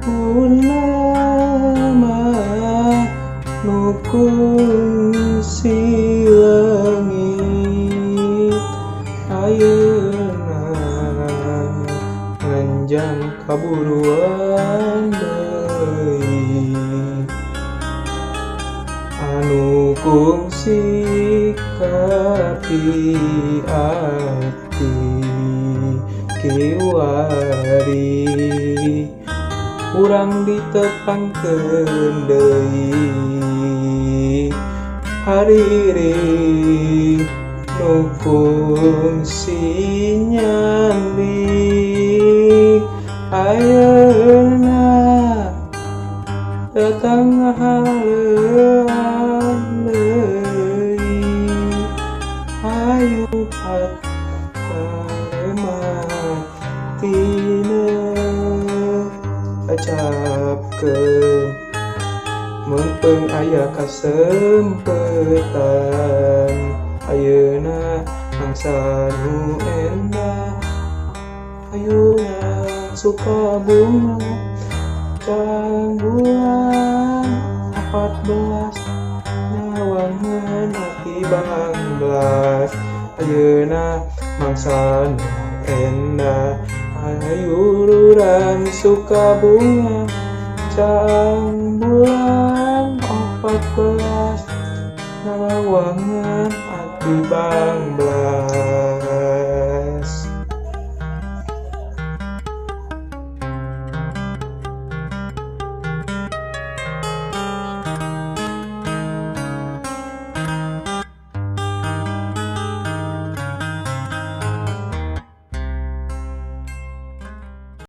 Purnama nu kungsi leungit, ayeuna nganjang kaburuan deui. Anu kungsi kapi ati kiwari, urang ditepangkeun deui. Hariring nu kungsi nyandik, ayeuna datang ngahaleuan deui. Hayu parematina acapkeun, meungpeung aya kasempetan. Ayeuna mangsa nu endah, ayeuna suka bunga cang bulan 14, nyawangan ati banglas. Ayeuna mangsa nu endah, hayu urang suka bunga cang bulan 14, narawangan ati banglas.